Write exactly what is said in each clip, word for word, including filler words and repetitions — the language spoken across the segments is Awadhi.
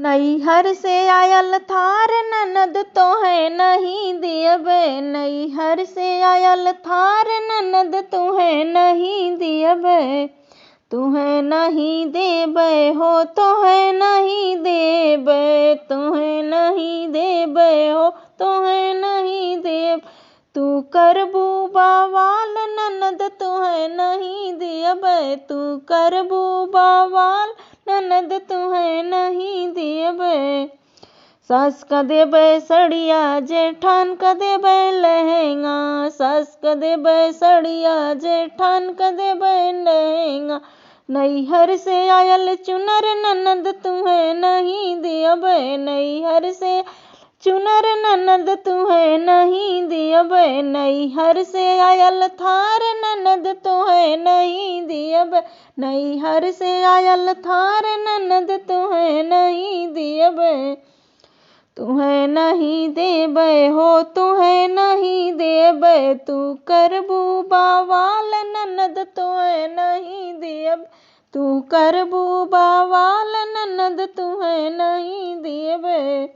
नैहर से आयल थार ननद तोहे नहीं दियबे, नैहर से आयल थार ननद तोहे नहीं दियबे, तोहे नहीं देबे हो, तोहे नहीं देबे, तोहे नहीं देबे हो, तोहे नहीं देब। तू करबू बवाल ननद तोहे नहीं दियबे, तू करबू बवाल ननद तोहे नहीं दियबे। सास क देबे सड़िया, जेठान क देबे लहंगा, सास क देबे सड़िया, जेठान क देबे लहंगा। नैहर से आयल चुनर ननद तोहे नहीं दियबे, नैहर से चुनर ननद तोहे नहीं दियबे, नैहर से आयल थार ननद तोहे नहीं दियबे, नैहर से आयल थार ननद तोहे नहीं दियबे, तोहे नहीं देबे हो, तोहे नहीं देबे। तू करबू बवाल ननद तोहे नहीं दियबे, तू करबू बवाल ननद तोहे नहीं दियबे।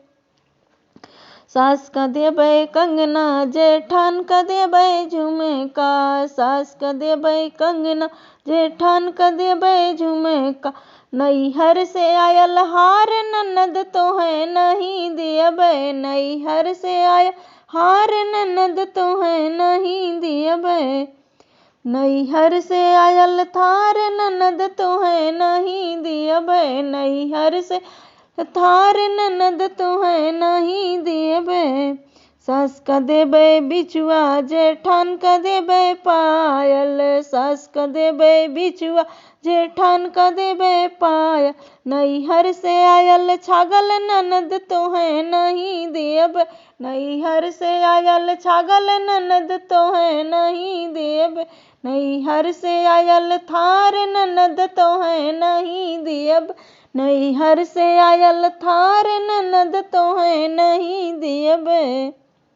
सास क देबे कंगना, जेठान क देबे झुमका, सास क देबे कंगना, जेठान क देबे झुमका। नैहर से आयल हार ननद तोहे नहीं दियबे, नैहर से आयल हार ननद तोहे नहीं दियबे, नैहर से आयल थार ननद तोहे नहीं दियबे, नैहर से थार ननद तोहे नहीं दियबे। सास क देबे बिछुआ, जेठान क देबे पायल, सास क देबे बिछुआ, जेठान क देबे पायल। नैहर से आयल छागल ननद तोहे नहीं दियबे, नैहर से आयल छागल ननद तोहे नहीं दियबे, नैहर से आयल थार ननद तोहे नहीं दियबे, नैहर से आयल थार ननद तोहे नहीं दियबे।